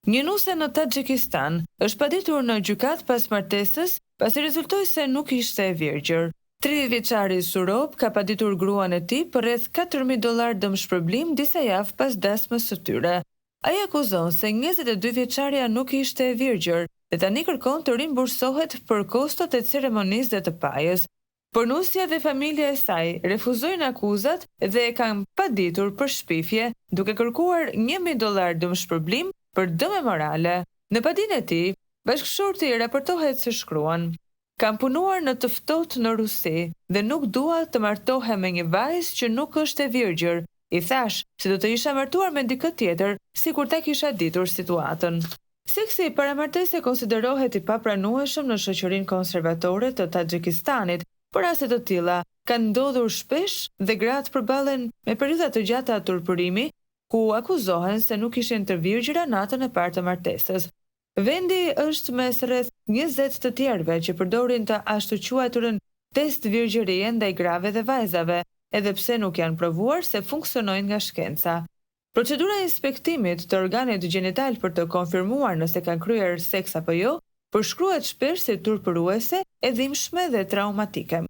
Një nuse në Taxhikistan është paditur në gjykatë pas martesës, pasi rezultoi se nuk ishte e virgjër. 30 vjeçari Surob ka paditur gruan e tij për rreth 4000 dollarë dëmshpërblim disa javë pas dasmës së tyre. Ai akuzon se 22 vjeçarja nuk ishte e virgjër dhe tani kërkon të rimbursohet për kostot e ceremonisë dhe të pajës. Por nusja dhe familja e saj refuzojnë akuzat dhe e kanë paditur për shpifje, duke kërkuar 1000 dollarë dëmshpërblim për dëme morale. Në padinë e tij, bashkëshorti raportohet se shkruan: Kam punuar në të ftohtë në Rusi dhe nuk dua të martohem me një vajzë që nuk është e virgjër. I thashë se do të isha martuar me dikë tjetër sikur ta kisha ditur situatën. Seksi para martese konsiderohet i papranueshëm në shoqërinë konservatore të Taxhikistanit, por raste të tilla kanë ndodhur shpesh dhe gratë përballen me periudha të gjata turpërimi, ku akuzohen se nuk ishin të virgjëra natën e parë të martesës. Vendi është mes rreth 20 të tjerëve që përdorin të ashtuquajturën test virgjërie ndaj grave dhe vajzave, edhe pse nuk janë provuar se funksionojnë nga shkenca. Procedura e inspektimit të organit gjenital për të konfirmuar nëse kanë kryer seks apo jo, përshkruhet shpesh si turpëruese, e dhimbshme dhe traumatike.